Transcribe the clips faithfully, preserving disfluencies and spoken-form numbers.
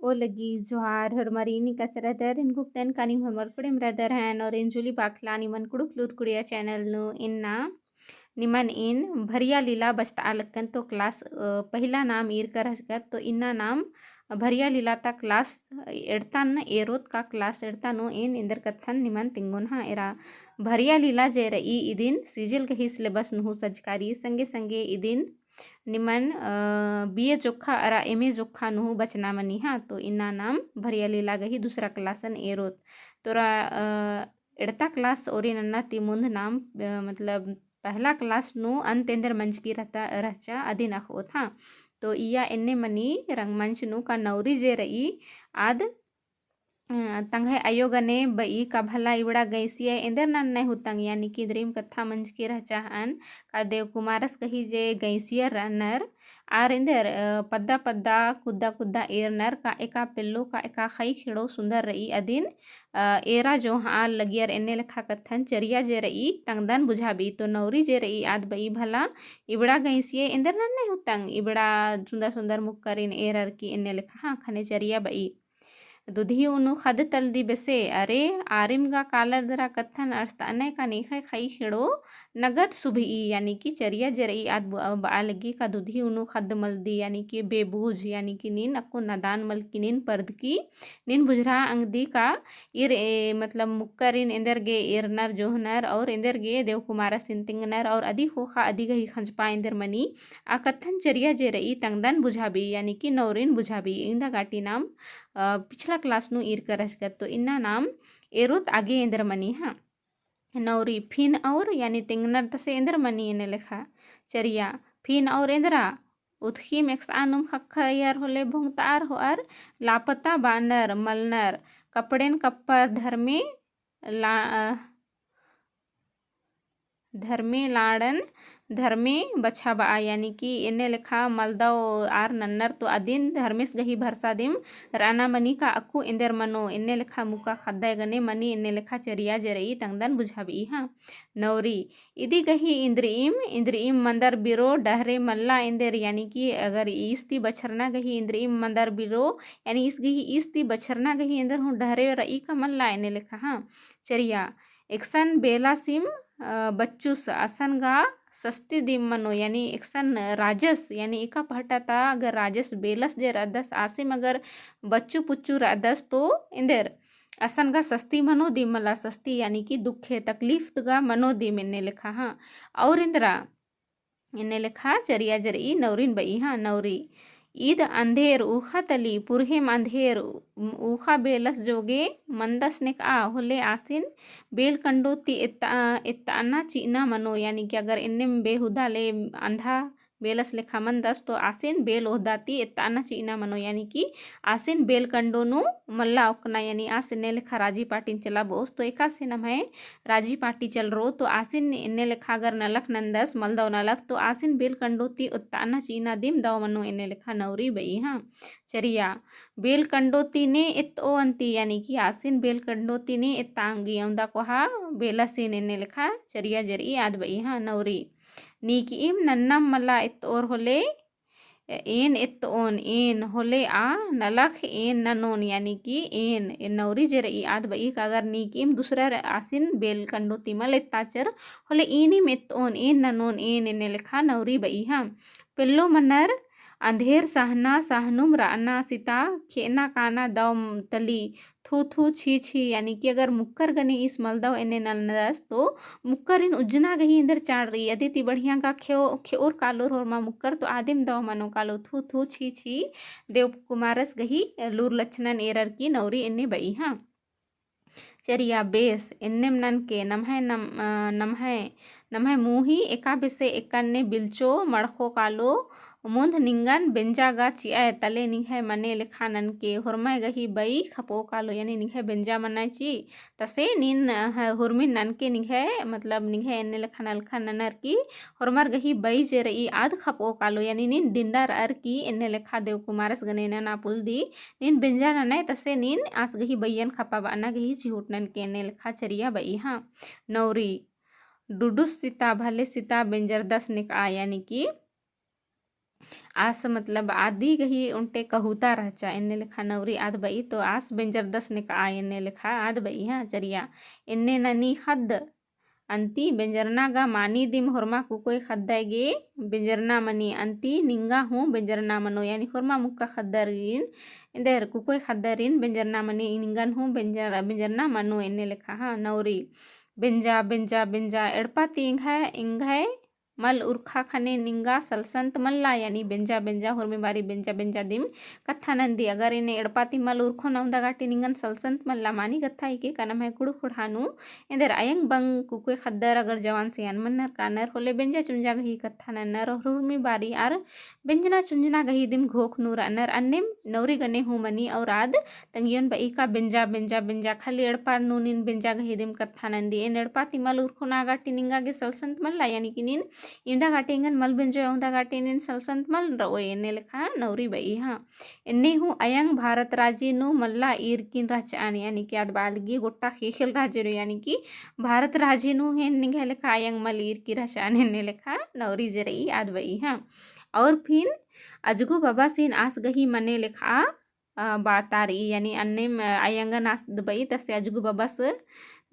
ओ लगी जोहार, होरमर इन्नी कस रअदर, एन गुप्तन कानी होरमर कुड़ेम रअदर हन, और एन जूली बाखला निमन कुँड़ुख़ लूर कुड़िया channel नू इन्ना निमन एन भरिया लीला बचतआ लक्कन। तो class, अ, पहिला नाम ईरका रहचकत, तो इन्ना नाम भरिया लीला ता class एड़तन एरोत का class एड़तन नू एन एन्देर कत्थन निमन तिंगोन हाँ। एरा भरिया लीला जे रई इदिन CGL गही syllabus नू हूँ सज्जका रई, संगे संगे इदिन निमन, अ, BA जोक्खा अरा MA जोक्खा नू हूँ बचना मनी हाँ। तो इन्ना नाम भरिया लीला गही दूसरा class न एरोत। तोरा, अ, एड़ता class ओरी नन्ना ती मुन्ध नाम, अ, मतलब पहला class नू अंत एन्देर मंजकी रहता, रहचा अदिन अख़ओत हाँ। तो इया एन्ने मनी रंगमंच नू का नौरी जे रई आद अ, तंग्है अयो गने बई का भला इबड़ा गैंसिया एन्देर नन्नय हुतंग, यानी कि इन्द्रिम कत्था मंजकी रहचा हन, का देवकुमारस गही जे गैंसियर रअनर, आर एन्देर, अ, पद्दा पद्दा कुद्दा कुद्दा एरनर, का एका पेल्लो का एका ख़ई खेड़ो सुन्दर रई अदिन, अ, एरा जो हाँ लगियर एन्ने लेखा कत्थन चरिया जे रई तंगदन बुझाबी। तो नौरी जे रई आद बई भला इबड़ा गैंसिया एन्देर नन्नय हुतंग, इबड़ा सुन्दर सुन्दर मुक्करिन एरर की एन्ने लेखा हाँ ख़ने चरिया बई। दुधी उनु ख़द्द तलदी बेसे, अरे, आरिम गा कालर दरा कत्थन अरस्तअनय का नेख़य ख़ई खेड़ो नगद सुभई, यानी कि चरिया जे रई आद बु-, बआ लगी का दुधी उनु ख़द्द मलदी, यानी कि बेबूझ, यानी कि नीन अक्कु नादान मलकी, नीन परदकी, नीन बुझरा अंगदी का ईर, ए, मतलब मुक्करिन एन्देर गे एरनर जोहनर और एन्देर गे देवकुमारसिन तिंगनर और अदी ख़ोख़ा अदी गही ख़ंजपा एन्देर मनी, आ कत्थन चरिया जे रई तंगदन बुझाबी, यानी कि नौरिन बुझाबी। इन्दा गाटी नाम अ, पिछला class नू ईरका रहचकत। तो इन्ना नाम एरोत आगे एन्देर मनी हाँ। नौरी फिन और, यानी तिंगनर तसे एन्देर मनी एन्ने लेखा चरिया। फिन और एन्दरा, उतख़िम एकसआ नुम ख़क्खयर होले भोंगतअर होअर, लापता बानर मलनर, कपड़ेन कप्पर धर्मे ला-, अ, धर्मे लाड़न धर्मे बछाबआ, यानी कि एन्ने लेखा मलदव आर नन्नर तो अदिन धर्मेस गही भरसा दिम रअना मनी का अक्कु एन्देर मनो, एन्ने लेखा मुका ख़द्दय गने मनी, एन्ने लेखा चरिया जे रई तंगदन बुझाबई हाँ। नौरी, इदी गही इन्द्रिइम, इन्द्रिइम मंदर बिरो डहरे मल्ला एन्देर, यानी कि अगर ईस ती बछरना गही इन्द्रिइम मंदर बिरो, यानी ईस गही, ईस ती बछरना गही एन्देर हूँ डहरे रई का मल्ला, एन्ने लेखा हाँ। चरिया, एकसन बेलासिम, अ, बच्चुस असन गा सस्ती दिम मनो, यानी एकसन राजस, यानी एका पहटा ता अगर राजस बेलस जे रअदस आसिम अगर बच्चु पुच्चु रअदस तो एन्देर असन गा सस्ती मनो दिम मला, सस्ती यानी कि दुखे तकलीफ गा मनो दिम एन्ने लेखा हाँ। और एन्दरा एन्ने लेखा चरिया जे रई नौरिन बई हाँ। नौरी, ईद अंधेर ऊखा तली, पुरहेम अंधेर ऊ-, ऊखा बेलस जोगे मंदस नेकआ होले आसिन बेल कंडो ती एत्ता-, एत्ताना चिअना मनो, यानी कि अगर एन्नेम बेहुदा ले अंधा बेलस लेखा मंदस तो आसिन बेल ओहदा ती एत्ताना चिअना मनो, यानी कि आसिन बेल कंडो नू मल्ला ओक्कना, यानी आस एन्ने लेखा राजी पाटिन चलाबओस। तो एकासे नम्है राजी पाटी चलरो, तो आसिन एन्ने लेखा अगर नलख नन्दस, मलदव नलख, तो आसिन बेल कंडो ती ओत्ताना चिअना दिम दव मनो एन्ने लेखा नौरी बई हाँ। चरिया, बेल कंडो ती ने एत्तओ अन्ती, यानी कि आसिन बेल कंडो ती ने एत्ता अंगी, औंदा कोहा बेलासिन एन्ने लेखा चरिया जे रई आद बई हाँ। नौरी, नीकिइम नन्नम मला एत्तओर होले, एन एत्तओन, एन होले आ नलख एन ननोन, यानी कि एन, एन नौरी जे रई आद बई का अगर नीकिइम दूसरा र-, आसिन बेल कंडो ती मल एत्ताचर, होले एनिम एत्तओन, एन ननोन, एन एन्ने लेखा नौरी बई हाँ। पेल्लो मनर अंधेर सहना, सहनुम रअना सिता, खेअना काना दव तली, थू थू छी छी, यानी कि अगर मुक्कर गने ईस मलदव एन्ने नन्दस तो मुक्करिन उज्जना गही एन्देर चाड़ रई, अदी ती बढ़िया का खेओ-, खेओर कालोर होरमा मुक्कर तो आदिम दव मनो कालो, थू थू छी छी, देव कुमारस गही लूर लच्छनन एरर की नौरी एन्ने बई हाँ। चरिया, बेस, एन्नेम ननके, नम्है नम-, अ, नम्है, नम्है मुही एका बेसे एकन्ने बिल्चो मड़खो कालो, मुन्ध निंगन बेंजा गा चिअय तले निंग्है मने लेखा ननके, होरमय गही बई खपओ कालो, यानी निंग्है बेंजा मनय ची, तसे नीन, अ, हुरमिन ननके निंग्है, मतलब निंग्है एन्ने लेखा नलखा ननर की, होरमर गही बई जे रई आद खपओ कालो, यानी नीन डिंडा रअर की एन्ने लेखा देव कुमारस गने नना पुलदी, नीन बेंजा ननय तसे नीन आस गही बइयन खपाबअना गही चिहुट ननके एन्ने लेखा चरिया बई हाँ। नौरी, डुडुस सिता भले सिता बेंजरदस नेकआ, यानी कि आस मतलब आदि गही ओन्टे कहुता रहचा, एन्ने लेखा नौरी आद बई, तो आस बेंजरदस नेका आ, एन्ने लेखा आद बई, हाँ, चरिया। एन्ने ननी ख़द्द अन्ती बेंजरना गा मानी दिम होरमा कुकोय ख़द्दय गे बेंजरना मनी, अन्ती निंगा हूँ बेंजरना मनो, यानी होरमा मुक्का ख़द्दरिन, एन्देर कुकोय ख़द्दरिन बेंजरना मनी, निंगन हूँ बेंजर-, बेंजरना मनो, एन्ने लेखा, हाँ, नौरी। बेंजा, बेंजा, बेंजा, एड़पा ती एंग्है, एंग्है मल उरखा ख़ने निंगा सलसंत मल्ला, यानी बेंजा बेंजा, होरमी बारी बेंजा बेंजा दिम कत्था नंदी। अगर एन्ने एड़पा ती मल उरखोन अवंदा गाटी निंगन सलसंत मल्ला, मानी कत्था हिके का नम्है कुँड़ुख़ ख़ोंड़हा नू एन्देर अयंग बंग कुकोय ख़द्दर अगर जवान सियान मन्नर कानर होले बेंजा चुंजा गही कत्था नन्नर और होरमी बारी आर बेंजना चुंजना गही दिम घोख नू रअनर, अन्नेम नौरी गने हूँ मनी और आद तंगियोन बई का बेंजा, बेंजा, बेंजा, खाली एड़पा नू नीन बेंजा गही दिम कत्था नंदी। एन एड़पा ती मल उरखोन आ गाटी निंगा गे सलसंत मल्ला, यानी कि नीन इवंदा गाटी एंगन मल बेंजोय अवंदा गाटी नीन सलसंत मल रओय, एन्ने लेखा नौरी बई, हाँ। एन्ने हूँ अयंग भारत राजी नू मल्ला ईरकिन रहचअन, यानी कि आद बआ लगी गोट्टा ख़ेख़ेल राजी नू, यानी कि भारत राजी नू हूँ एन निंग्है लेखा अयंग मल ईरकी रहचअन, एन्ने लेखा नौरी जे रई आद बई, हाँ। और फिन अजगो बबसिन आस गही मने लेखा अ, बातारई, यानी अन्नेम, अ, अयंगन आस दबई, तसे अजगो बबस,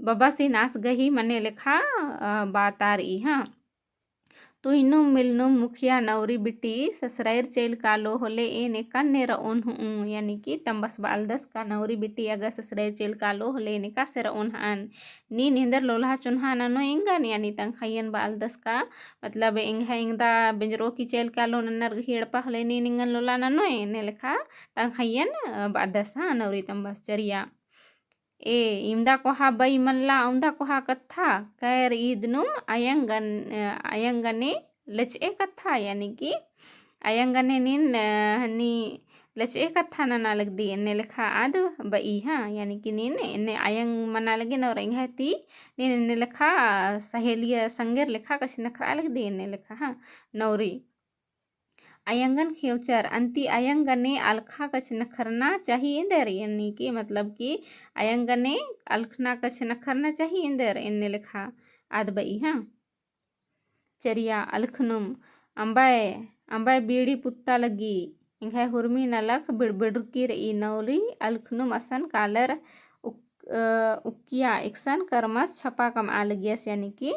बबसिन आस गही मने लेखा, अ, बातारई, हाँ। तुइनुम मिलनुम मुखिया नौरी बिटी, ससरैर चइल कालो होले एन एकासे रओन हूँ, यानी कि तम्बस बआलदस का नौरी बिटी अगर ससरैर चइल कालो होले एन एकासे रओन हअन। नीन एन्देर लोलहा चोन्हा ननोय एंगन, यानी तंग्हैयन बआलदस का, मतलब एंग्है एंगदा बेंजरओ की चइल कालो नन्नर गही एड़पा होले नीन एंगन लोला ननोय, एन्ने लेखा तंग्हैयन, अ, बअदस, हाँ, नौरी तम्बस चरिया। ए, इवंदा कोहा बई मल्ला अवंदा कोहा कत्था, कैर ईदनुम अयंगन-, अ, अयंगने लचए कत्था, यानी कि अयंगने नीन, अ, हनी लचए कत्था नना लगदी, एन्ने लेखा आद बई, हाँ, यानी कि नीन एन्ने अयंग मना लगी नौर एंग्है ती, नीन एन्ने लेखा सहेलिया संगेर लेखा कछनखरआ लगदी, एन्ने लेखा, हाँ, नौरी। अयंगन खेवचर, अन्ती अयंगने अलखा कछनखरना चाही एन्देर, यानी कि मतलब कि अयंगने अलखना कछनखरना चाही एन्देर, एन्ने लेखा आद बई, हाँ। चरिया अलखनुम, अम्बय, अम्बय बीड़ी पुत्ता लगी, एंग्है हुरमी नलख बिड़बिड़की रई नौरी, अलखनुम असन कालर उक-, अ, उक्किया एकसन करमस छपा कमआ लगियस, यानी कि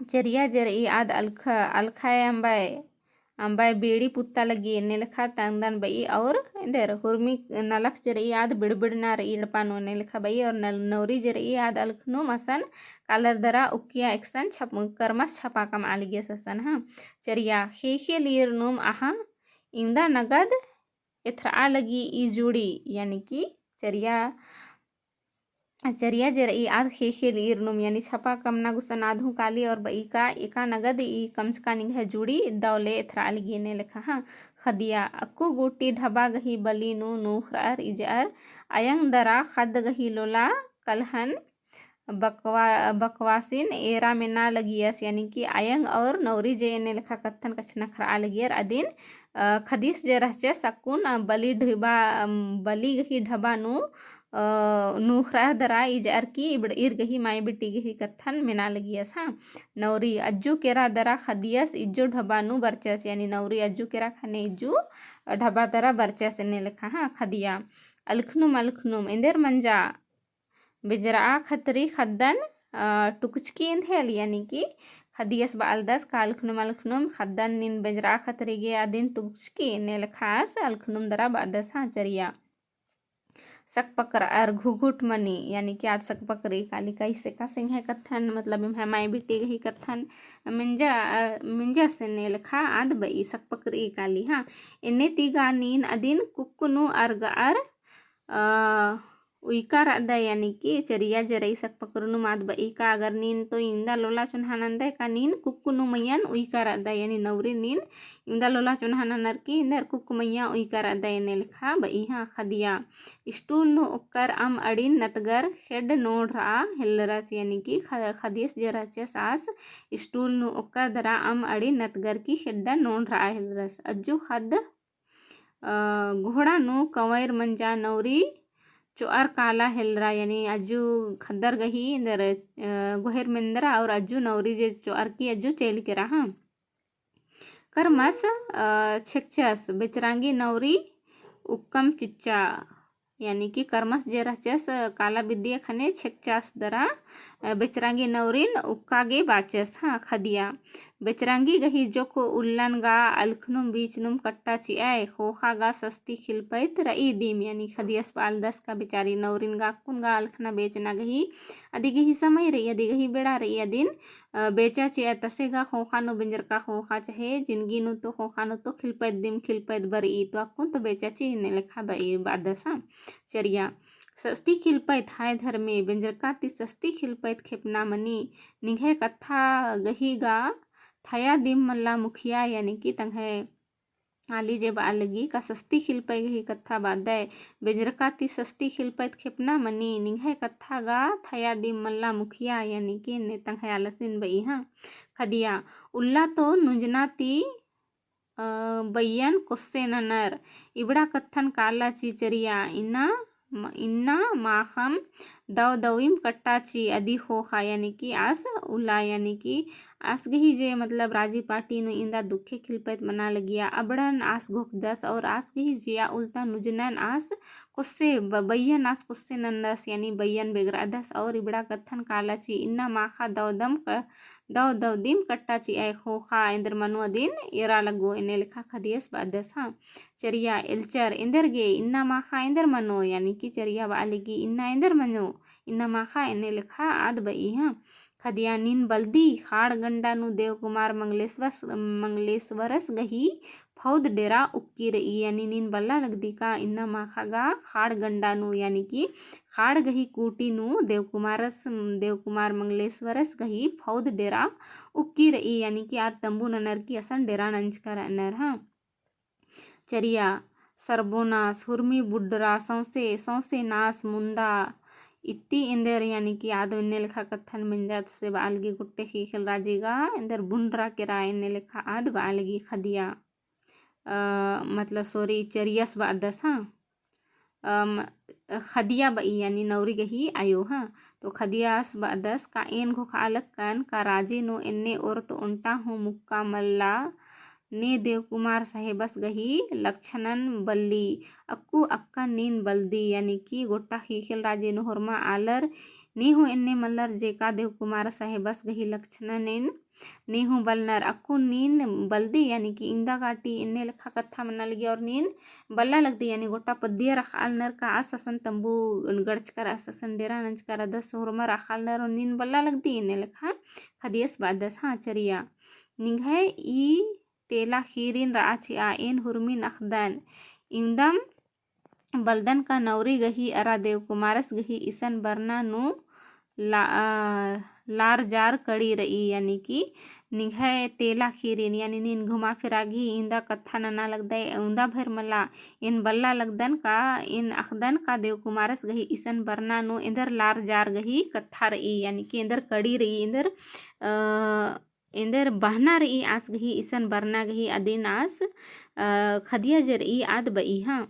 चरिया जे रई आद अलख-, अलखय अम्बय, अम्बय बीड़ी पुत्ता लगी एन्ने लेखा तंगदन बई और एन्देर हुरमी नलख जे रई आद बिड़बिड़ना रई एड़पा नू एन्ने लेखा बई और नल-, नौरी जे रई आद अलखनुम असन कालर दरा उक्किया एकसन छप-, करमस छपा कमआ लगियस असन, हाँ। चरिया ख़ेख़ेल ईरनुम अहा इवंदा नगद एथरआ लगी ई जुड़ी, यानी कि चरिया, चरिया जे रई आद ख़ेख़ेल ईरनुम, यानी छपा कमना गुसन आद हूँ काली और बई का एका नगद ई कमचका निंग्है जुड़ी इद्दा होले एथरआ लगी एन्ने लेखा, हाँ। ख़दिया अक्कु गूटी ढबा गही बली नू नूख़रअर इजअर अयंग दरा ख़द्द गही लोला कलहन बकवा-, बकवासिन एरा मेना लगियस, यानी कि अयंग और नौरी जे एन्ने लेखा कत्थन कछनखरआ लगियर अदिन, अ, ख़दियस जे रहचस अक्कुन, अ, बली ढिबा, अम, बली गही ढबा नू, अ, नूख़रअर दरा इजअर की इबड़-, ईर गही माई बिटी गही कत्थन मेना लगियस, हाँ। नौरी अज्जु केरा दरा ख़दियस इज्जो ढबा नू बरचस, यानी नौरी अज्जु केरा ख़ने इज्जु ढबा दरा बरचस एन्ने लेखा, हाँ, ख़दिया। अलखनुम, अलखनुम, एन्देर मंजा, बेंजरआ खतरी ख़द्दन, अ, टुकचकी एन्देल, यानी कि ख़दियस बआलदस का अलखनुम, अलखनुम, ख़द्दन नीन बेंजरआ खतरी गे अदिन टुकचकी, एन्ने लेखा आस अलखनुम दरा बअदस, हाँ, चरिया। सकपकरअर घुघुट मनी, यानी कि आद सकपकरई काली का इसे का सिंह कत्थन, मतलब एम्है माई बिटी गही कत्थन, मिंजा, अ, मिंजस एन्ने लेखा आद बई सकपकरई काली, हाँ। एन्ने ती गा नीन अदिन कुक्क नू अरगअर, अ, उइका रअदय, यानी कि चरिया जे रई सकपकरनुम आद बई का अगर नीन तो इवंदा लोला चोन्हा नन्दय का नीन कुक्क नू मइय्याँ उइका रअदय, यानी नौरी नीन इवंदा लोला चोन्हा ननर की एन्देर कुक्क मइय्याँ उइका रअदय एन्ने लेखा बई, हाँ, ख़दिया। स्टूल नू ओक्कर अम अड़िन नतगर खेड्ड नोंड़रआ हेलरस, यानी कि ख-, ख़दियस जे रहचस आस स्टूल नू ओक्कर दरा अम अड़िन नतगर की खेड्ड नोंड़रआ हेलरस। अज्जु ख़द्द अ, घोड़ा नू कंवैर मंजा नौरी चोअर काला हेलरा, यानी अज्जु ख़द्दर गही एन्देर, अ, गोहेर मेन्दरा और अज्जु नौरी जे चोअर की अज्जु चेल केरा, हाँ। करमस, अ, छेकचस, बेचरांगी नौरी उक्कम चिच्चा, यानी कि करमस जे रहचस, अ, काला बिद्दिया खने छेकचस दरा, अ, बेचरांगी नौरिन उक्का गे बाचस, हाँ, खदिया। बेचरांगी गही जोक उल्लन गा अलखनुम बीचनुम कट्टा चिअय, ख़ोख़ा गा सस्ती खिलपैत रई दिम, यानी खदियस बआलदस का बेचारी नौरिन गा अक्कुन गा अलखना बेचना गही, अदी गही समय रई, अदी गही बेड़ा रई, अदिन अ, बेचा चिअय तसे गा ख़ोख़ा नू बेंजरका ख़ोख़ा चहे जिनगी नू तो ख़ोख़ा नू तो खिलपैत दिम खिलपैत बरई तो अक्कुन तो बेचा चिअय एन्ने लेखा बई बअदस, हाँ। चरिया, सस्ती खिलपैत हाय धर्मे, बेंजरका ती सस्ती खिलपैत खेपना मनी, निंग्है कत्था गही गा थया दिम मल्ला मुखिया, यानी कि तंग्है आली जे बआ लगी का सस्ती खिलपैत गही कत्था बअदय, बेंजरका ती सस्ती खिलपैत खेपना मनी, निंग्है कत्था गा थया दिम मल्ला मुखिया, यानी कि एन्ने तंग्है आलसिन बई, हाँ। खदिया, उल्ला तो नुंजना ती, अ, बइयन कोस्से ननर, इबड़ा कत्थन काला ची चरिया, इन्ना म-, इन्ना माख़म दव दविम कट्टा ची अदी ख़ोख़ा, यानी कि आस उल्ला, यानी कि आस गही जे मतलब राजी पार्टी नू इन्दा दुखे खिलपैत मना लगिया, अबड़न आस घोखदस और आस गही जिया उल्ला ता नुंजनन आस कोस्से ब-, बइयन आस कोस्से नन्दस, यानी बइयन बेगरादस और इबड़ा कत्थन काला ची इन्ना माख़ा दव दम क-, दव दव दिम कट्टा चिअय ख़ोख़ा एन्देर मनो अदिन एरा लग्गो एन्ने लेखा खदियस बअदस, हाँ। चरिया, एल्चर एन्देर गे, इन्ना माख़ा एन्देर मनो, यानी कि चरिया बआ लगी इन्ना एन्देर मनो, इन्ना माख़ा एन्ने लेखा आद बई, हाँ। खदिया, नीन बलदी ख़ाड़ गंडा नू देव कुमार मंगलेश्वर, मंगलेश्वरस गही फौद डेरा उक्की रई, यानी नीन बल्ला लगदी का इन्ना माख़ा गा ख़ाड़ गंडा नू, यानी कि ख़ाड़ गही कूटी नू देव कुमारस, देव कुमार मंगलेश्वरस गही फौद डेरा उक्की रई, यानी कि आर तंबू ननर की असन डेरा नंजकर रअनर, हाँ। चरिया, सरबोनास, हुरमी बुड्डरा, सौंसे, सौंसे नास मुन्दा, इत्ती एन्देर, यानी कि आद एन्ने लेखा कत्थन मेंजा तसे बआ लगी गोट्टे ख़ीख़िल राजी गा एन्देर बुंडरा केरा एन्ने लेखा आद बआ लगी खदिया। अ, मतलब sorry, चरियस बअदस, हाँ। अम, खदिया बई, यानी नौरी गही आयो, हाँ। तो खदियस बअदस का एन घोखआ लक्कन का राजी नू एन्ने ओर्त ओन्टा हूँ मुक्का मल्ला, ने देव कुमार साहेबस गही लक्षणन बल्ली, अक्कु अक्कन नीन बलदी, यानी कि गोट्टा ख़ीख़िल राजी नू होरमा आलर, ने हूँ एन्ने मल्लर जेका देव कुमार साहेबस गही लक्षणन एन ने हूँ बलनर, अक्कु नीन बलदी, यानी कि इन्दा काटी एन्ने लेखा कत्था मना लगी और नीन बल्ला लगदी, यानी गोट्टा पद्दियर अख़ालनर का आस असन तंबू गड़चकर आस असन डेरा नंजकर रअदस होरमर अख़ालनर और नीन बल्ला लगदी, एन्ने लेखा खदियस बअदस, हाँ। चरिया, निंग्है ई तेला ख़ीरिन रआ चिआ, एन हुरमिन अख़दन, इवंदम बलदन का नौरी गही अरा देव कुमारस गही इसन बरना नू ला-, अ, लार जार कड़ी रई, यानी कि निंग्है तेला ख़ीरिन, यानी नीन घुमा फिरा गही इन्दा कत्था नना लगदय, उन्दा भर मला एन बल्ला लगदन का एन अख़दन का देव कुमारस गही इसन बरना नू एन्देर लार जार गही कत्था रई, यानी कि एन्देर कड़ी रई, एन्देर, अ, एन्देर बहना रई आस गही इसन बरना गही अदिन आस, अ, खदिया जे रई आद बई, हाँ।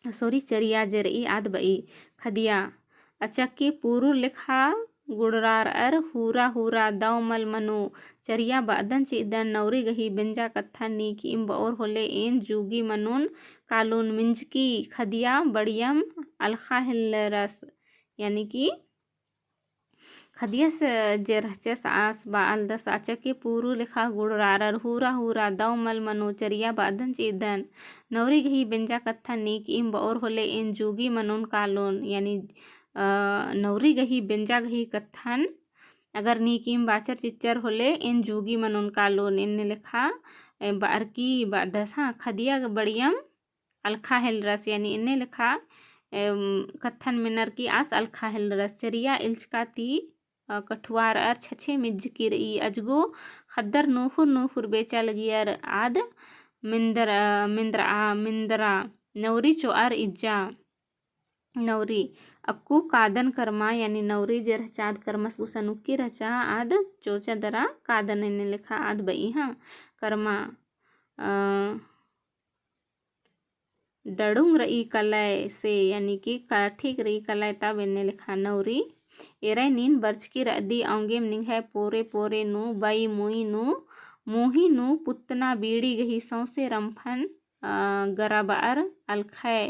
Sorry, चरिया जे रई आद बई। खदिया, अचके पूरू लेखा गुड़रारअर हूरा हूरा दव मल मनो। चरिया, बअदन चिअदन नौरी गही बेंजा कत्थन नीकिम बओर होले एन जुगी मनोन कालोन। मिंजकी, खदिया बड़ियम अलखा हेलरस, यानी कि खदियस जे रहचस आस बआलदस अचके पूरू लेखा गुड़रारर हूरा हूरा दव मल मनो। चरिया, बअदन चिअदन नौरी गही बेंजा कत्थन नीकिम बओर होले एन जुगी मनोन कालोन, यानी, अ, नौरी गही बेंजा गही कत्थन अगर नीकिम बाचर चिच्चर होले एन जुगी मनोन कालोन, एन्ने लेखा, ए, बअरकी बअदस, हाँ। खदिया बड़ियम अलखा हेलरस, यानी एन्ने लेखा, एम, कत्थन मेनर की आस अलखा हेलरस। चरिया, इल्चका ती, अ, कठुआरअर छछे मिज्जकी रई, अजगो ख़द्दर नूख़ुर नूख़ुर बेचा लगियर आद मिन्दर-, अ, मिन्दरआ, मिन्दरा, नौरी चोअर इज्जा। नौरी, अक्कु कादन करमा, यानी नौरी जे रहचा आद करमस गुसन उक्की रहचा आद चोचा दरा कादन एन्ने लेखा आद बई, हाँ। करमा, अ, डड़ुंग रई कलय से, यानी कि कठिक रई कलय तब एन्ने लेखा। नौरी, एरय नीन बरचकी रअदी औंगेम निंग्है पोरे पोरे नू बई मुई नू मोही नू पुतना बीड़ी गही सौंसे रम्फन, अ, गराबअर अलखय,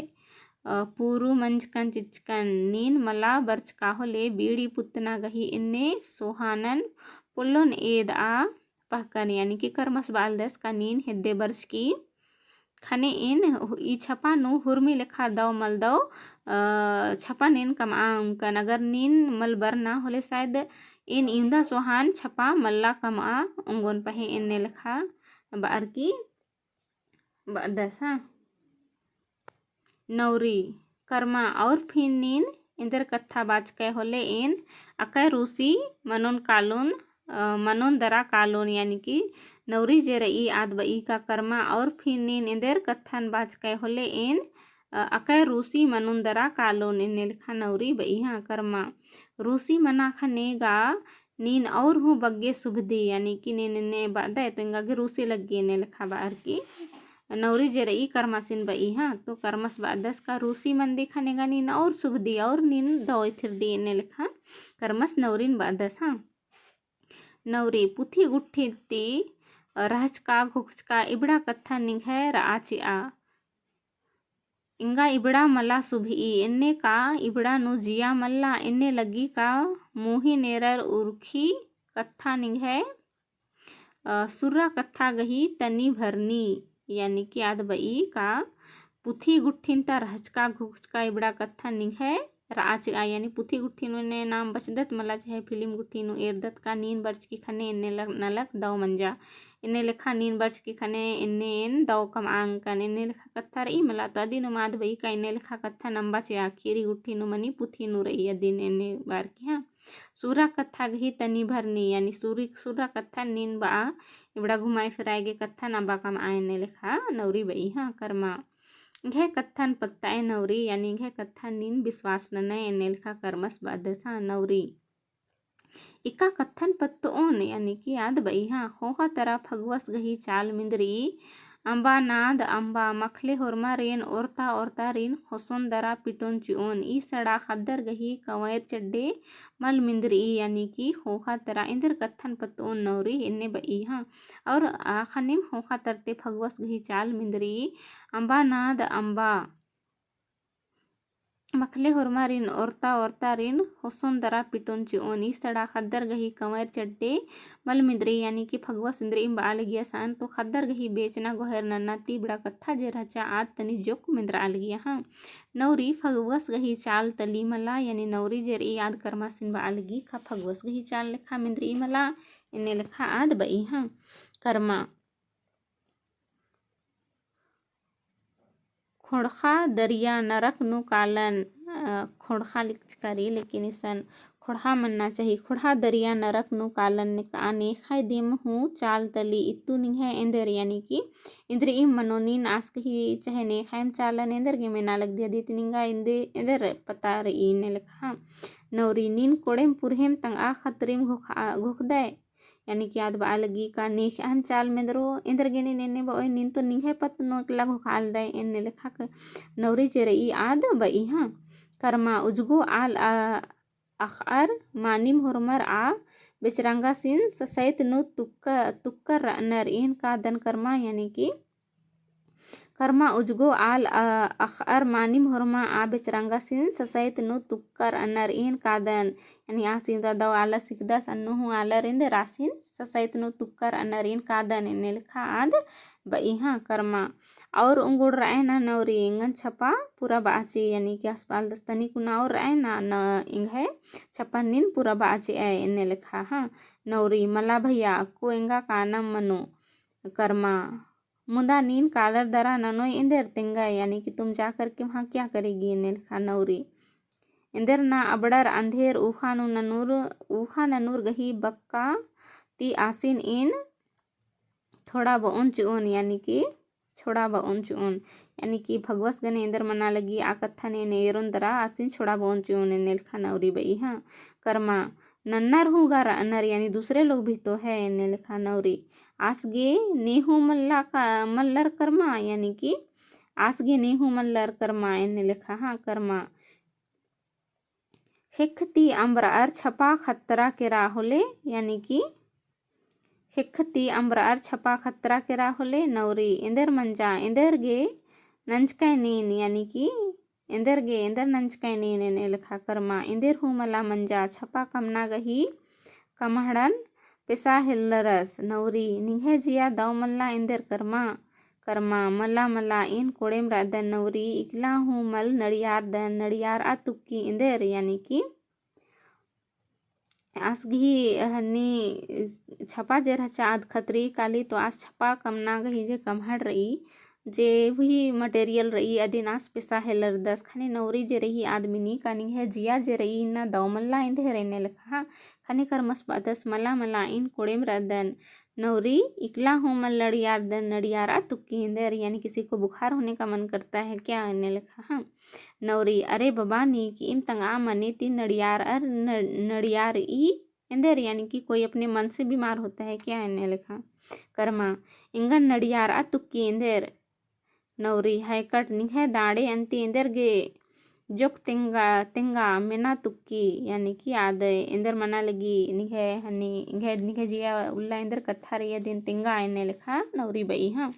अ, पूरू मंजकन चिचकन नीन मला बरचका होले बीड़ी पुतना गही एन्ने सोहानन पोल्लोन एदआ पहकन, यानी कि करमस बआलदस का नीन हेद्दे बरचकी ख़ने एन हु-, ई छपा नू हुरमी लेखा दव मल दव, अ, छपन एन कमआ ओंगकन। अगर नीन मल बरना होले शायद एन इवंदा सोहान छपा मल्ला कमआ ओंगोन पहें एन्ने लेखा बअर की बअदस, हाँ। नौरी, करमा, और फिन नीन एन्देर कत्था बाचकय होले एन अकय रूसी मनोन कालोन, अ, मनोन दरा कालोन, यानी कि नौरी जे रई आद बई का करमा, और फिन नीन एन्देर कत्थन बाचकय होले एन, अ, अकय रूसी मनोन दरा कालोन, एन्ने लेखा नौरी बई, हाँ, करमा। रूसी मना ख़ने गा नीन और हूँ बग्गे सुभदी, यानी कि नीन एन्ने बअदय तो एंगा गे रूसी लग्गी एन्ने लेखा बअर की नौरी जे रई करमासिन बई, हाँ, तो करमस बअदस का रूसी मनदी ख़ने गा नीन और सुभदी और नीन दव एथरदी एन्ने लेखा करमस नौरिन बअदस, हाँ। नौरी, पुथी गुट्ठी ती रहचका घुखचका इबड़ा कत्था निंग्है रआ चिआ। एंगा इबड़ा मला सुभई, एन्ने का इबड़ा नू जिया मल्ला, एन्ने लग्गी का मोही नेरर उरखी कत्था निंग्है, अ, सुर्रा कत्था गही तनी भरनी, यानी कि आद बई का पुथी गुट्ठिन ता रहचका घुखचका इबड़ा कत्था निंग्है रआ चिआ, यानी पुथी गुट्ठिन एन्ने नाम बचदत मला चाहे फिल्म गुट्ठी नू एरदत का नीन बरचकी ख़ने एन्ने ल-, नलख दव मंजा। एन्ने लेखा नीन बरचकी ख़ने एन्ने एन दव कमआ ओंगकन, एन्ने लेखा कत्था रई मला तो अदिन उमाद बई का एन्ने लेखा कत्था नम्बा चिआ, खीरी गुट्ठी नू मनी पुथी नू रई अदिन एन्ने बअर की, हाँ। सुर्रा कत्था गही तनी भरनी, यानी सुरी, सुर्रा कत्था नीन बआ इबड़ा घुमाई फिराई गे कत्था नम्बा कमआ एन्ने लेखा नौरी बई, हाँ, करमा। एंग्है कत्थन पत्तअय नौरी, यानी एंग्है कत्थन नीन विश्वास ननय एन्ने लेखा करमस बअदस, हाँ, नौरी। एका कत्थन पत्तओन, यानी कि आद बई, हाँ, ख़ोख़ा तरा फगुवस गही चाल मिंदरी, अम्बा नाद अम्बा, मखले होरमारिन ओरता ओरतारिन ख़ोसोन दरा पिटोन चिओन, ई सड़ा ख़द्दर गही कंवैर चड्डे मल मिंदरी, यानी कि ख़ोख़ा तरा एन्देर कत्थन पत्तओन नौरी एन्ने बई, हाँ। और आ ख़नेम ख़ोख़ा तरते फगुवस गही चाल मिंदरी, अम्बा नाद अम्बा, मखले होरमारिन ओरता ओरतारिन ख़ोसोन दरा पिटोन चिओन, ई सड़ा ख़द्दर गही कंवैर चड्डे मल मिंदरी, यानी कि फगुवस इन्द्रिइम बआ लगिया सन तो ख़द्दर गही बेचना गोहर नन्ना ती इबड़ा कत्था जे रहचा आद तनी जोक मिंदरआ लगिया, हाँ। नौरी, फगुवस गही चाल तली मला, यानी नौरी जे रई आद करमासिन बआ लगी का फगुवस गही चाल लेखा मिंदरी मला, एन्ने लेखा आद बई, हाँ। करमा। ख़ोंड़ख़ा दरिया नरक नू कालन, अ, ख़ोंड़ख़ा लिखचका रई, लेकिन इसन ख़ोंड़हा मन्ना चाही। ख़ोंड़हा दरिया नरक नू कालन नेकआ नेख़य दिम हूँ चाल तली इत्तु निंग्है एन्देर, यानी कि इन्द्रिइम मनो नीन आस गही चाहे नेख़यम चालन एन्देर गे मेना लगदी अदित निंगा एन्देर पता रई एन्ने लेखा। नौरी, नीन कोड़ेम पुरहेम तंगआ ख़तरिम घोख-, घोखदय, यानी कि आद बआ लगी का नेख़यन चाल मेंदरो, एन्देर गे नीन एन्ने बओय, नीन तो निंग्है पत्त नू एकला घोखालदय, एन्ने लेखा क-, नौरी जे रई आद बई, हाँ। करमा, उजगो आल, अ, अख़अर मानिम होरमर आ बेचरंगासिन ससैत नू तुक्क-, तुक्कर रअनर, एन कादन करमा, यानी कि करमा उजगो आल, अ, अख़अर मानिम होरमा आ बेचरंगासिन ससैत नू तुक्कर रअनर एन कादन। यानी आसिन ता दव आलस हिकदस अन्नु हूँ आलर एन्देर आसिन ससैत नू तुक्कर रअनर एन कादन एन्ने लेखा आद बई, हाँ, करमा। और उंगुड़ रअय ना नौरी एंगन छपा पूरा बाची, यानी कि अस्पताल दस्तनी कुना और रअय ना, न एंग्है छपा नीन पूरा बाची अय एन्ने लेखा, हाँ, नौरी। मला भैया अक्कु एंगा कानम मनो, करमा। मुदा नीन कालर दरा ननोय एन्देर तेंगय, यानी कि तुम जाकर के वहाँ क्या करेगी एन्ने लेखा नौरी। एन्देर ना अबड़र अंधेर ऊखा नू ननुर, ऊखा ननुर गही बक्का ती आसिन एन थोड़ा बओन चिओन, यानी कि छोड़ा बओन चिओन, यानी कि भगवस गने एन्देर मना लगी आ कत्थन एन एरोन दरा आसिन छोड़ा बओन चिओन एन्ने लेखा नौरी बई, हाँ। करमा नन्नर हूँ गा रअनर, यानी दूसरे लोग भी तो है एन्ने लेखा नौरी। आस गे नेहू मल्ला का, मल्लर करमा, यानी कि आस गे नेहू मल्लर करमा एन्ने लेखा, हाँ, करमा। ख़ेक्ख ती अम्बरअर छपा ख़त्तरा केरा होले, यानी कि ख़ेक्खती अम्बरअर छपा खतरा केरा होले। नौरी, एन्देर मंजा, एन्देर गे नंजकय नीन, यानी कि एन्देर गे, एन्देर नंजकय नीन एन्ने लेखा। करमा, एन्देर हूँ मला मंजा, छपा कमना गही कमहड़न पेसा हेलरस। नौरी, निंग्है जिया दव मल्ला एन्देर करमा। करमा, मला मला, एन कोड़ेम रअदन। नौरी, इकला हूँ मल नड़ियारदन, नड़ियारआ तुक्की एन्देर, यानी कि आस गही हन्नी छपा जे रहचा आद खतरी काली तो आस छपा कमना गही जे कमहड़ रई, जे भी material रई, अदिन आस पेसा हेलरदस। ख़ने नौरी जे रई आद मिनी का निंग्है जिया जे रई इन्ना दव मल्ला एन्देर एन्ने लेखा। ख़ने करमस बअदस, मला मला, एन कोड़ेम रअदन। नौरी, इकला हूँ मल नड़ियारदन, नड़ियारआ तुक्की एन्देर, यानी किसी को बुखार होने का मन करता है क्या एन्ने लेखा। हाँ। नौरी, अरे बबा, नीक इम तंगआ मने ती नड़ियारअर, न-, नड़ियारई एन्देर, यानी कि कोई अपने मन से बीमार होता है क्या एन्ने लेखा। करमा, एंगन नड़ियारआ तुक्की एन्देर। नौरी, हाय कट, निंग्है दाड़े अन्ती एन्देर गे जोक तेंगा, तेंगा मेना तुक्की, यानी कि आद एन्देर मना लगी, निंग्है हन्नी, निंग्है, निंग्है जिया उल्ला एन्देर कत्था रई अदिन तेंगा एन्ने लेखा नौरी बई। हाँ।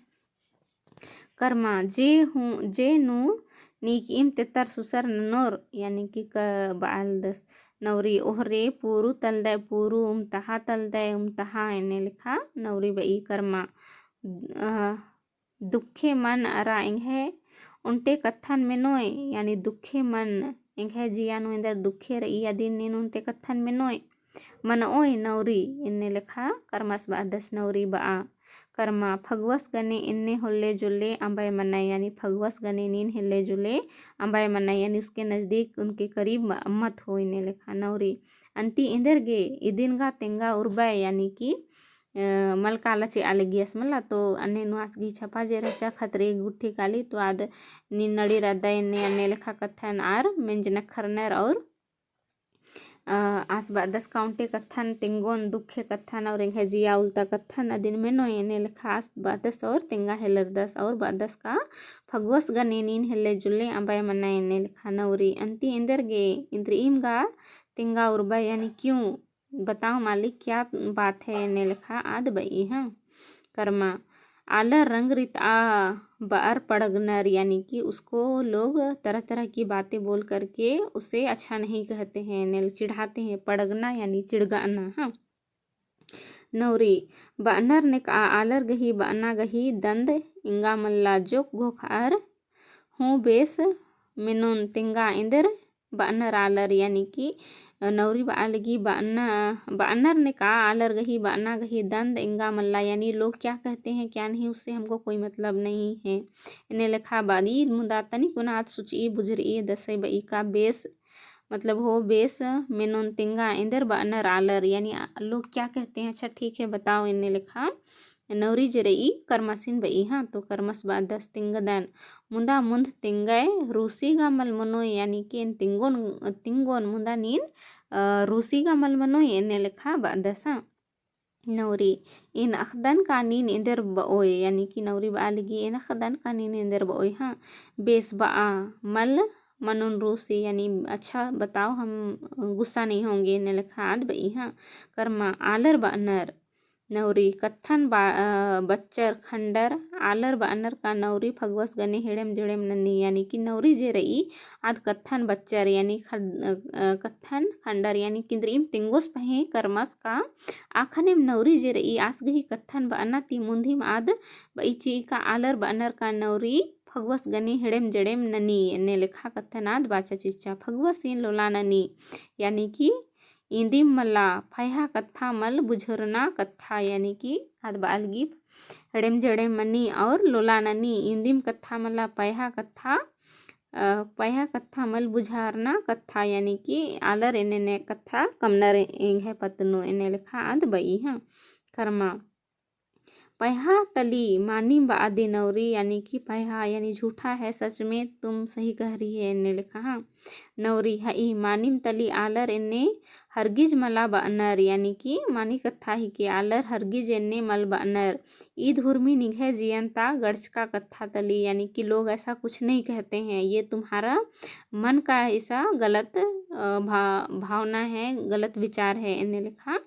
करमा, जे हूँ, जे नू नीक इम तेतर सुसर ननोर, यानी कि क-, बआलदस। नौरी, ओहरे पूरू तलदय, पूरू उमतहा तलदय, उमतहा एन्ने लेखा नौरी बई। करमा, अ, दुखे मन अरा एंग्है ओन्टे कत्थन मेनोय, यानी दुखे मन, एंग्है जिया नू एन्देर दुखे रई अदिन नीन ओन्टे कत्थन मेनोय। मनओय नौरी, एन्ने लेखा करमस बअदस। नौरी बआ। करमा, फगुवस गने एन्ने होले जोले अम्बय मनय, यानी फगुवस गने नीन हेले जोले अम्बय मनय, यानी उसके नजदीक, उनके करीब म-, मत हो, एन्ने लेखा। नौरी, अन्ती एन्देर गे, इदिन गा तेंगा उरबय, यानी कि, अ, मल काला चिआ लगियस मला, तो अन्ने नू आस गही छपा जे रहचा खतरी गुट्ठी काली, तो आद नीन नड़ी रअदय एन्ने, अन्ने लेखा कत्थन आर मेंजनखरनर और अ, आस बअदस का ओन्टे कत्थन तेंगोन, दुखे कत्थन और एंग्है जिया उल्ता कत्थन अदिन मेनोय, एन्ने लेखा आस बअदस और तेंगा हेलरदस और बअदस का फगुवस गने नीन हेले जुले अम्बय मनय, एन्ने लेखा। नौरी, अन्ती एन्देर गे, इन्द्रिइम गा तेंगा उरबय, यानी क्यों, बताओ मालिक, क्या बात है, एन्ने लेखा आद बई। हाँ। करमा, आलर रंग रितआ बअर पड़गनर, यानी कि उसको लोग तरह-तरह की बातें बोल करके उसे अच्छा नहीं कहते हैं, एन्ने चिढ़ाते हैं। पड़गना यानी चिढ़गअना, हाँ। नौरी, बअनर नेकआ आलर गही बअना गही दन्द एंगा मल्ला, जोक घोखअर हूँ बेस मेनोन तेंगा एन्देर बअनर आलर, यानी कि नौरी बआ लगी बअना, बअनर नेकआ आलर गही बअना गही दन्द एंगा मल्ला, यानी लोग क्या कहते हैं क्या नहीं, उससे हमको कोई मतलब नहीं है। एन्ने लेखा बई, मुदा तनिकुन आद सुचई बुझरई दसय बई का बेस, मतलब हो बेस मेनोन तेंगा एन्देर बअनर आलर, यानी आ, लोग क्या कहते हैं, अच्छा ठीक है बताओ, एन्ने लेखा नौरी जे रई करमसिन बई। हाँ, तो करमस बअदस तेंगदन, मुदा मुन्ध तेंगय रूसी गा मल मनोय, यानी कि एन तेंगोन, तेंगोन मुदा नीन, अ, रूसी गा मल मनोय, एन्ने लेखा बअदस। हाँ। नौरी, एन अख़दन का नीन एन्देर बओय, यानी कि नौरी बआ लगी, एन अख़दन का नीन एन्देर बओय। हाँ। बेस बआ, मल मनोन रूसी, यानी अच्छा बताओ, हम गुस्सा नहीं होंगे, एन्ने लेखा आद बई। हाँ। करमा, आलर बअनर, नौरी, कत्थन बा-, अ, बच्चर खंडर, आलर बअनर का नौरी फगुवस गने हेड़ेम जेड़ेम ननी, यानी कि नौरी जे रई आद कत्थन बच्चर, यानी खड-, अ, अ, कत्थन खंडर, यानी कि इन्द्रिइम तेंगोस पहें करमस का, आखनेम नौरी जे रई आस गही कत्थन बअना ती मुन्धिम आद बई चिई का आलर बअनर का नौरी फगुवस गने हेड़ेम जेड़ेम ननी, एन्ने लेखा कत्थन आद बाचा चिच्चा। फगुवसिन लोला ननी, यानी कि इन्दिम मला, पयहा कत्था मल बुझरना कत्था, यानी कि आद बआ लगी हेड़ेम जेड़ेम मनी और लोला ननी, इन्दिम कत्था मला, पयहा कत्था, अ, पयहा कत्था मल बुझारना कत्था, यानी कि आलर एन्ने एन्ने कत्था कमनर एंग्है पत्त नू, एन्ने लेखा आद बई। हाँ। करमा, पयहा तली मानिम बअदी नौरी, यानी कि पयहा यानी झूठा है, सच में तुम सही कह रही है, एन्ने लेखा। हाँ। नौरी, हई मानिम तली आलर एन्ने हरगिज मला बअनर, यानी कि मानी कत्था हिके, आलर हरगिज एन्ने मल बअनर। ईद हुरमी निंग्है जियन ता गड़चका कत्था तली, यानी कि लोग ऐसा कुछ नहीं कहते हैं, ये तुम्हारा मन का ऐसा गलत, अ, भा-, भावना है, गलत विचार है, एन्ने लेखा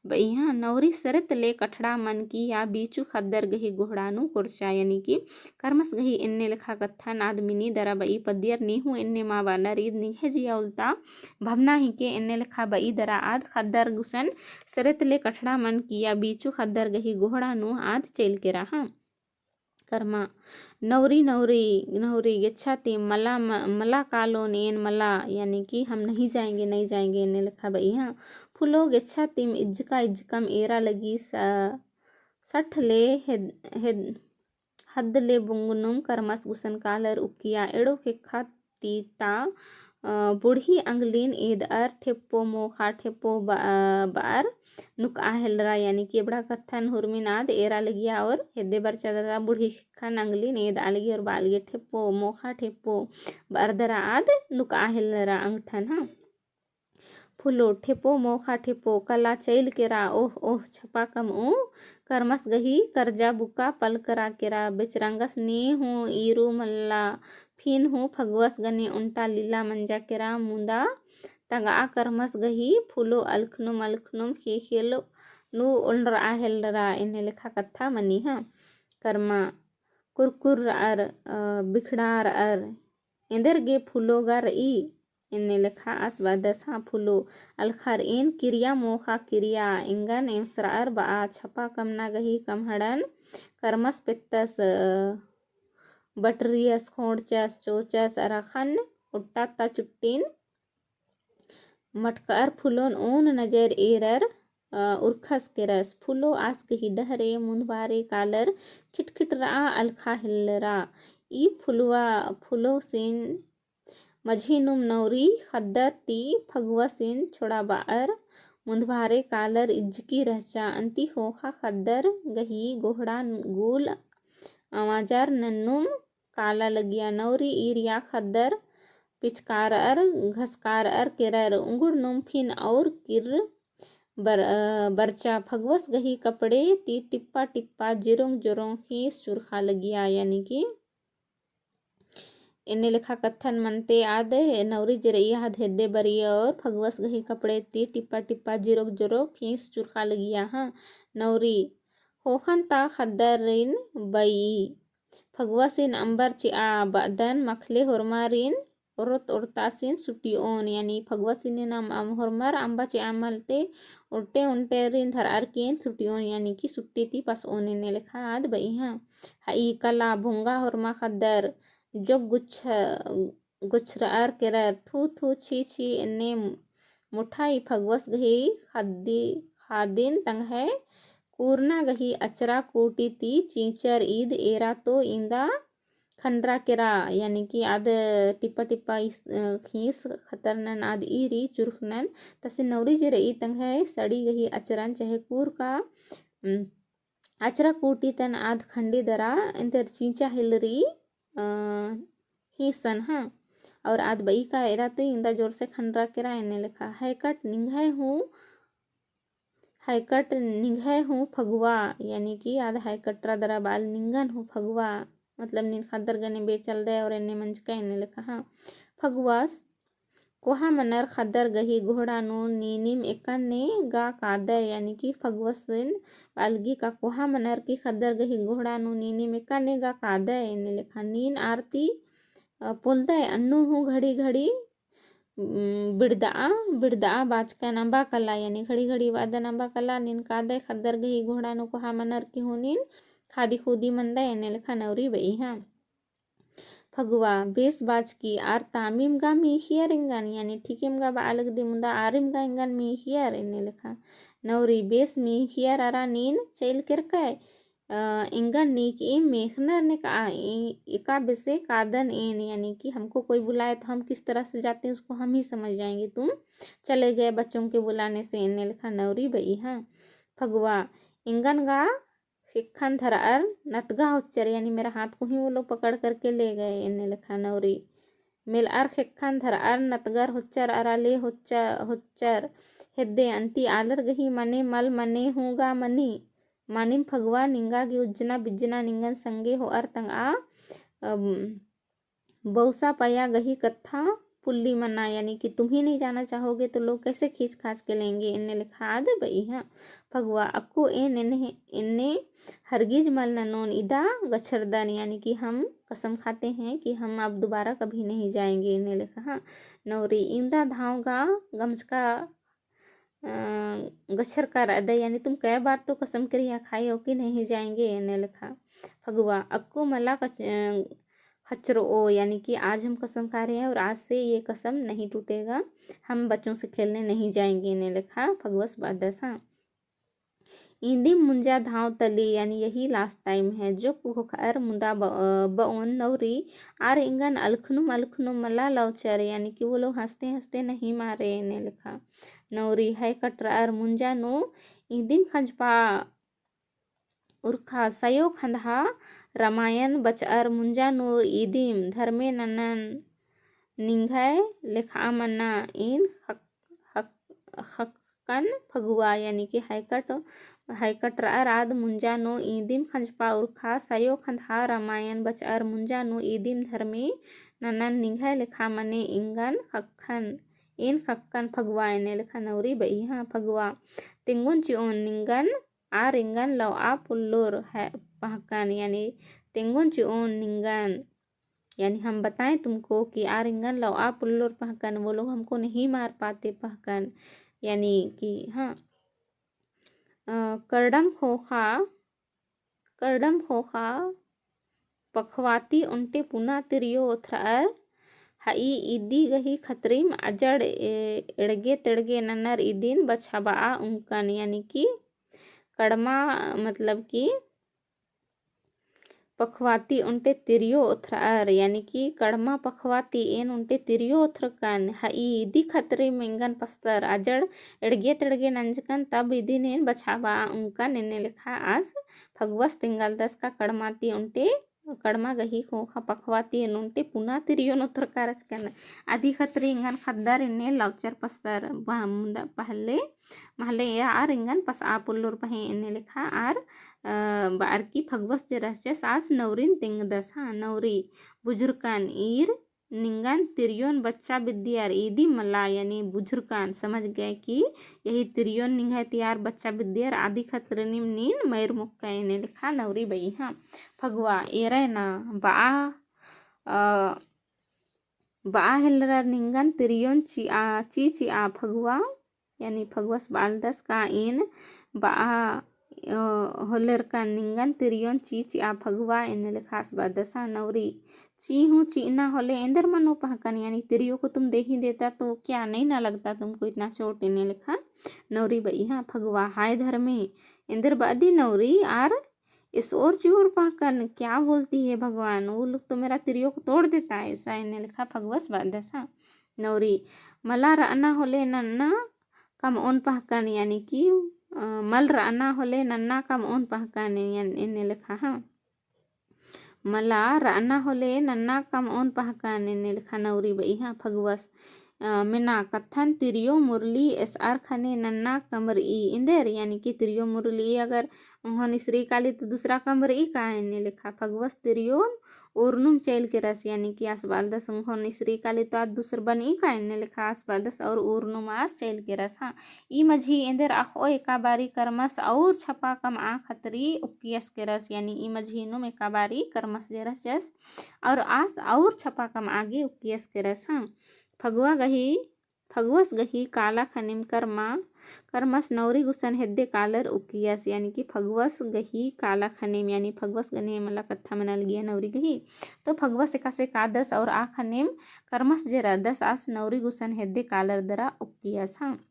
बइहाँ। नौरी सरेत ले कठड़ा मन किया, बीचू ख़द्दर गही गोहड़ा नू कोरचा, यानी कि करमस गही एन्ने लेखा कत्थन आद मिनी दरा बई पद्दियर, नीहू एन्ने मा बअनर, ईद निंग्है जिया उल्टा भवना हिके, एन्ने लेखा बई दरा आद ख़द्दर गुसन सरेत ले कठड़ा मन किया, बीचू ख़द्दर गही गोहड़ा नू आद चइल केरा। हाँ। करमा, नौरी, नौरी, नौरी, गेच्छा तिम मला, म-, मला कालोन एन मला, यानी कि हम नहीं जाएंगे, नहीं जाएंगे, एन्ने लेखा बई। हाँ। फुलो, गेच्छा तिम इज्जका, इज्जकम एरा लगी स-, सठ ले हेद-, हेद-, हद ले बुंगनुम करमस गुसन कालर उकिया, एड़ो ख़ेक्खा ती ता, अ, बुढ़ी अंगलिन एदअर ठेप्पो मोख़ा ठेप्पो ब-, अ, बअर नुकआ हेलरा, यानी कि एबड़ा कत्थन हुरमिन आद एरा लगिया और हेद्दे बरचा दरा बुढ़ी ख़ेक्खन अंगलिन एदआ लगी और बआ लगी ठेप्पो मोख़ा ठेप्पो बअर दरा आद नुकआ हेलरा अंगठन। हाँ। फुलो, ठेपो मोख़ा ठेपो, कला चइल केरा, ओह, ओह, छपा कमऊ, करमस गही करजा बुका पल करा केरा, बेचरंगस नीहू ईरू मल्ला, फिनहू फगवस गने ओन्टा लीला मंजा केरा, मुदा तंगआ करमस गही फुलो अलखनुम अलखनुम ख़ेख़ेल नू ओलरआ हेलरा, एन्ने लेखा कत्था मनी। हाँ। करमा, कुरकुर रअर, अ, बिखड़ा रअर, एन्देर गे फुलो गा रई, एन्ने लेखा आस बअदस। हाँ। फुलो, अलख़र एन किरिया मोख़ा किरिया, एंगन एम्सरअर बआ, छपा कमना गही कमहड़न करमस पेत्तस, अ, बटरियस, खोंड़चस, चोचस, अरा ख़न्न ओट्टा ता चुट्टिन मटकअर फुलोन ओन नजर एरर, अ, उरखस केरस। फुलो आस गही डहरे मुन्धबारे कालर खिटखिट रआ अलख़ा हेलरा। ई फुलवा, फुलोसिन मझीनुम नौरी ख़द्दर ती फगवसिन छोड़ाबअर मुन्धबारे कालर इज्जकी रहचा। अन्ती ख़ोख़ा ख़द्दर गही गोहड़ा गुल अवाजार नन्नुम काला लगिया। नौरी ईरिया ख़द्दर पिचकारअर घसकारअर केरर। उंगुड़नुम फिन और किर बर-, अ, बरचा। फगवस गही कपड़े ती टिप्पा टिप्पा जिरोंग जोरोंग ख़ीस चुरख़ा लगिया, यानी कि एन्ने लेखा कत्थन मनते आद नौरी जे रई आद हेद्दे बरई और फगवस गही कपड़े ती टिप्पा टिप्पा जिरोंग जोरोंग ख़ीस चुरख़ा लगिया। हाँ। नौरी, ख़ोख़न ता ख़द्दरिन बई। फगवसिन अम्बर चिआ बअदन मखले होरमारिन ओरत ओरतासिन सुटिओन, यानी फगवसिन अम-, अम-, होरमर अम्बा चिआ मलते ओन्टे ओन्टेरिन धरअर केन सुटिओन, यानी कि सुट्टी ती पसओन, एन्ने लेखा आद बई। हाँ। हई, कला, भोंगा होरमा ख़द्दर जोग गुछ-, गुछरअर केरर, थू थू छी छी, एन्ने मोठा ई फगवस गही ख़द्दी-, ख़ादिन तंग्है कूरना गही अचरा कूटी ती चींचर ईद एरा तो इन्दा खंडरा केरा, यानी कि आद टिप्पा टिप्पा इस, अ, ख़ीस ख़तरनन आद ईरी चुरख़नन। तसे नौरी जे रई तंग्है सड़ी गही अचरन चाहे कूर का, उम, अचरा कूटी तन आद खंडी दरा एन्देर चींचा हेलरी, अ, ख़ीसन। हाँ। और आद बई का एरा तो इन्दा जोर से खंडरा केरा, एन्ने लेखा। हैकट निंग्है हूँ, हैकट निंग्है हूँ फगवा, यानी कि आद हैकटरा दरा बाल निंगन हूँ फगवा, मतलब नीन ख़द्दर गने बेचलदय और एन्ने मंजकय, एन्ने लेखा। हाँ। फगवास कोहा मनर ख़द्दर गही गोहड़ा नू नीनिम एकन्ने गा कादय, यानी कि फगवसिन बालगी का कोहा मनर की ख़द्दर गही गोहड़ा नू नीनिम एकन्ने गा कादय, एन्ने लेखा। नीन आरती, अ, पोलदय अन्नु हूँ घड़ी घड़ी, उम, बिड़दआ, बिड़दआ बाचकन अम्बा कला, यानी घड़ी घड़ी बअदन अम्बा कला, नीन कादय ख़द्दर गही गोहड़ा नू कोहा मनर की हूँ नीन खादी खुदी मन्दय, एन्ने लेखा नौरी बई। हाँ। फगवा, बेस बाचकी, आर तामिम गा मीख़ियर एंगन, यानी ठीकेम गा बआ लगदी, मुदा आरिम गा एंगन मीख़ियर, एन्ने लेखा। नौरी, बेस मीख़ियर अरा नीन चइल केरकय, अ, एंगन नीकइम मेख़नर नेकआ, ए-, एका बेसे कादन एन, यानी कि हमको कोई बुलाए तो हम किस तरह से जाते हैं, उसको हम ही समझ जाएंगे, तुम चले गए बच्चों के बुलाने से, एन्ने लेखा नौरी बई। हाँ। फगवा, एंगन गा ख़ेक्खन धरअर नतगा होच्चर, यानी मेरा हाथ को ही वो लोग पकड़ करके ले गए, एन्ने लेखा नौरी। मेलअर ख़ेक्खन धरअर नतगर होच्चर अरा ले होच्च-, होच्चर। हेद्दे अन्ती आलर गही मने मल मने हूँ गा मनी। मानिम फगुआ निंगा गे उज्जना बिज्जना निंगन संगे होअर तंगआ, अम, बौसा पया गही कत्था पुल्ली मना, यानी कि तुम ही नहीं जाना चाहोगे तो लोग कैसे खींच खाच के लेंगे, एन्ने लेखा आद बइहा। फगुआ अक्कु एन एन्ने, एन्ने हरगिज मल ननोन इदा गछरदन, यानी कि हम कसम खाते हैं कि हम अब दोबारा कभी नहीं जाएंगे, एन्ने लेखा। हाँ, नौरी इवंदा धाव गा गमचका अ, गछरका रअदय, यानी तुम कै बार तो कसम किरिया खाए हो कि नहीं जाएंगे, एन्ने लेखा। फगुआ, अक्कु मला कच-, अ, खचरओ, यानी कि आज हम कसम खा रहे हैं और आज से ये कसम नहीं टूटेगा, हम बच्चों से खेलने नहीं जाएंगे, एन्ने लेखा फगुअस बअदस, हाँ। इदिम मुंजा धाव तली, यानी यही last time है, जो कुखर मुदा ब-, अ, बओन नौरी, आर एंगन अलखनुम अलखनुम मला लौचर, यानी कि वो लोग हंसते हंसते नहीं मारे, एन्ने लेखा। नौरी है कटरअर मुंजा नू इदिम खंजपा उरखा सयो खंदहा रमायन बचअर मुंजा नू इदिम धर्मे ननन निंग्है लेखा मन्ना इन हक-, हक-, हक्कन फगुआ, यानी कि है कट-, है कटरअर आद मुंजा नू इदिम खंजपा उरखा सयो खंदहा रमायन बचअर मुंजा नू इदिम धर्मे ननन निंग्है लेखा मने इंगन खक्खन, इन खक्कन फगुआ, एन्ने लेखा नौरी बइहा। फगुआ, तेंगोन चिओन निंगन आर एंगन लौआ पुल्लोर है पहकन, यानी तेंगोन चिओन निंगन, यानी हम बताएं तुमको कि आर एंगन लौआ पुल्लोर पहकन, वो लोग हमको नहीं मार पाते पहकन, यानी कि हाँ, अ, करडम ख़ोख़ा, करडम ख़ोख़ा पखवाती ओन्टे पुना तिरियो ओथ्रअर हई इदी गही खतरिम अजड़ ए-, एड़गे तेड़गे ननर इदिन बछाबआ उंकन, यानी कि कड़मा, मतलब कि पखवाती ओन्टे तिरियो ओथ्रअर, यानी कि कड़मा पखवाती एन ओन्टे तिरियो ओथ्रकन, हई इदी खतरिम एंगन पस्तर अजड़ एड़गे तेड़गे नंजकन, तब इदिन एन बछाबआ उंकन, एन्ने लेखा आस फगुअस तेंगालदस का कड़मा ती ओन्टे, कड़मा गही ख़ोख़ा पखवाती एन ओन्टे पुना तिरियो नू ओथ्रका रहचकन। अदी खतरी एंगन ख़द्दर एन्ने लौचर पस्तर, बा-, मुदा पहले, महले या आर एंगन पसआ पुल्लोर पहें, एन्ने लेखा आर, अ, बअर की फगुअस जे रहचस आस नौरिन तेंगदस, हाँ, नौरी बुझुरकन ईर निंगन तिरियोन बच्चा बिद्दियर, इदी मला, यानी बुझुरकन समझ गए कि यही तिरियोन निंग्है ती आर बच्चा बिद्दियर, अदी खतरनिम नीन मइर मोक्का, एन्ने लेखा नौरी बइहा। फगुआ, एरय ना, बआ, अ, बआ हेलरर निंगन तिरियोन चिआ, ची चिआ फगुआ, यानी फगुअस बआलदस का एन बआ, अ, होलेरकन निंगन तिरियोन ची चिआ फगुआ, एन्ने लेखा आस बअदस, हाँ, नौरी। ची हूँ चिअना होले एन्देर मनो पहकन, यानी तिरियो को तुम दे ही देता तो क्या नहीं ना लगता तुमको इतना चोट, एन्ने लेखा नौरी बइहा। फगुआ, हाय धर्मे, एन्देर बअदी नौरी, आर एसओर चिओर पहकन, क्या बोलती है भगवान, वो लोग तो मेरा तिरियो को तोड़ देता है, ऐसा, एन्ने लेखा फगुअस बअदस, हाँ। नौरी, मला रअना होले नन्ना कमओन पहकन, यानी कि, अ, मल रअना होले नन्ना कमओन पहकन, यान-, एन्ने लेखा, हाँ। मला रअना होले नन्ना कमओन पहकन, एन्ने लेखा नौरी बइहा। फगुअस, अ, मेना कत्थन तिरियो मुरली एसआर ख़ने नन्ना कमरई एन्देर, यानी कि तिरियो मुरली अगर उंगोन इसरी काली तो दूसरा कमरई का, एन्ने लेखा फगुअस तिरियोन उरनुम चइल केरस, यानी कि आस बअलदस उंगोन इसरी काली तो आद दूसर बनई का, एन्ने लेखा आस बअदस और उरनुम आस चइल केरस, हाँ। ई मझी एन्देर अख़ओ एका बारी करमस और छपा कमआ खतरी उक्कियस केरस, यानी ई मझी नुम एका बारी करमस जे रहचस और आस और छपा कमआ गे उक्कियस केरस, हाँ। फगुआ गही फगुअस गही काला ख़नेम करमा, करमस नौरी गुसन हेद्दे कालर उक्कियस, यानी कि फगुअस गही काला ख़नेम, यानी फगुअस गने मला कत्था मना लगिया नौरी गही। तो फगुअस एकासे कादस और आ ख़नेम करमस जे रअदस आस नौरी गुसन हेद्दे कालर दरा उक्कियस, हाँ।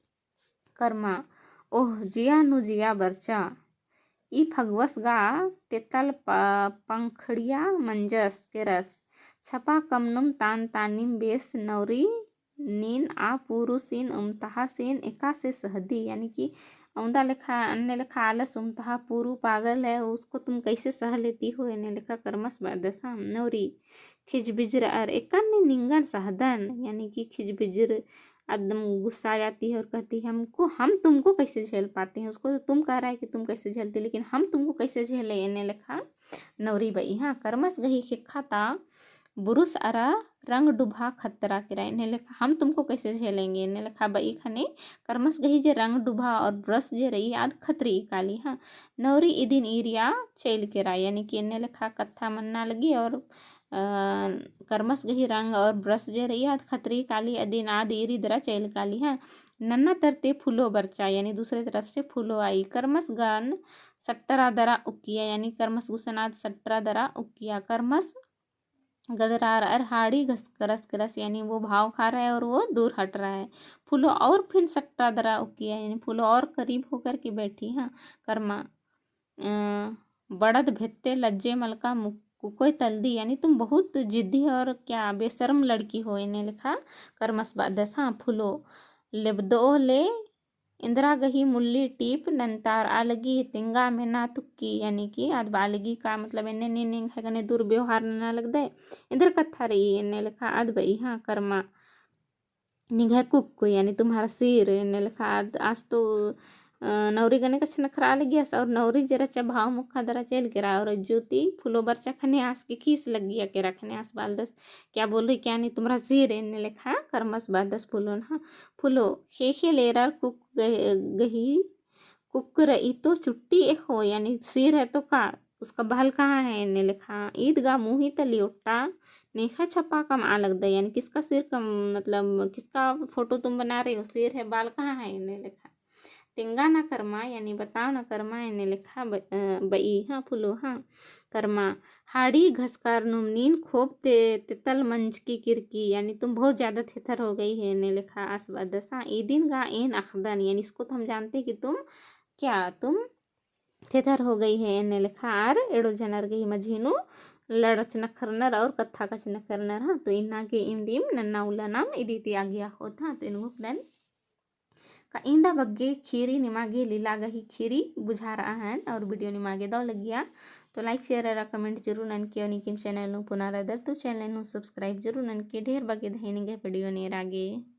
करमा, ओह जिया नू जिया बरचा। ई फगुअस गा तेतल प-, पंखड़िया मंजस केरस। छपा कमनुम तान तानिम बेस नौरी नीन आ पूरू सीन उमतहा सीन एकासे सहदी, यानी कि औंदा लेखा, अन्ने लेखा आलस उमतहा पूरू पागल है, उसको तुम कैसे सह लेती हो, एन्ने लेखा करमस बअदस, हाँ। नौरी खिजबिजरअर एकन्नी निंगन सहदन, यानी कि खिजबिजर एकदम गुस्सा आ जाती है और कहती है, "हमको, हम तुमको कैसे झेल पाते हैं? उसको तो तुम कह रहा है कि तुम कैसे झेलती, लेकिन हम तुमको कैसे झेले?" एन्ने लेखा नौरी बई, हाँ, करमस गही ख़ेक्खा ता बुरुस अरा रंग डुभा खतरा केरा, एन्ने लेखा, "हम तुमको कैसे झेलेंगे?" एन्ने लेखा बई ख़ने करमस गही जे रंग डुभा और ब्रश जे रई आद खतरी काली, हाँ, नौरी इदिन ईरिया चइल केरा, यानी कि एन्ने लेखा कत्था मन्ना लगी और अ, करमस गही रंग और ब्रश जे रई आद खतरी काली अदिन आद ईरी दरा चइल काली, हाँ। नन्ना तरती फुलो बरचा, यानी दूसरे तरफ से फुलो आई। करमस गन सट्टरा दरा उक्किया, यानी करमस गुसन आद सट्टरा दरा उक्किया। करमस गदरार अर हाड़ी घस-, करस करस, यानी वो भाव खा रहा है और वो दूर हट रहा है। फुलो और फिन सट्टरा दरा उक्किया, यानी फुलो और करीब होकर के बैठी, हाँ। करमा अ, बड़द भेत्ते लज्जे मलका मुक-, कुकोय तलदी, यानी तुम बहुत जिद्दी और क्या बेशर्म लड़की हो, एन्ने लेखा करमस बअदस, हाँ, फुलो। लेबदो ले इन्द्रा गही मुल्ली टीप नन्तार आ लगी, तिंगा मेना तुक्की, यानी कि आद बआ लगी का, मतलब, एन्ने नीन एंग्है गने दुर्व्यवहार नना लगदय, इन्द्र कत्था रई, एन्ने लेखा आद बई, हाँ, करमा। निंग्है कुक्क, यानी तुम्हारा सिर, एन्ने लेखा आद, आस तो, अ, नौरी गने कछनखरआ लगियस, और नौरी जे रहचा भाव मुक्खा दरा चइल केरा, और अज्जु ती फुलो बरचा ख़ने आस के खीस लगिया केरा, ख़ने आस बआलदस, "क्या बोल रही, क्या नहीं, तुम्हारा सिर," एन्ने लेखा करमस बअदस फुलोन, हाँ, फुलो, ख़ेख़ेल एरर कुक्क गही, गही कुक्क रई तो चुट्टी एख़ो, यानी सिर है तो का, उसका बाल कहाँ है, एन्ने लेखा। ईद गा मुही तली ओट्टा नेखा छपा कमआ लगदय, यानी किसका सिर का, मतलब, किसका फोटो तुम बना रहे हो, सिर है, बाल कहाँ है, एन्ने लेखा। तिंगा ना करमा, यानी बताओ ना करमा, एन्ने लेखा ब-, अ, बई, हाँ, फुलो, हाँ, करमा। हाड़ी घसकार नुम नीन खोप ते-, तेतल मंजकी किरकी, यानी तुम बहुत ज़्यादा थेथर हो गई है, एन्ने लेखा आस बअदस, हाँ, इदिन गा एन अख़दन, यानी इसको तो हम जानते हैं कि तुम क्या, तुम थेथर हो गई है, एन्ने लेखा आर एड़ो झनर गही मझी नू लड़च नखरनर और कत्था कछ नखरनर, हाँ। तो इन्ना गे इम दिम नन्ना उल्ला नाम इदी ती आगिया होत, हाँ। तो इन्नु नन का इन्दा बग्गे खीरी निमा गे लीला गही खीरी बुझारआ हन और video निमा गे दव लगिया तो like, share अरा comment जरूर ननके और नीकिम channel नू पुना रअदर तो channel नू subscribe जरूर ननके। ढेर बग्गे दहिन गे video नेरा गे।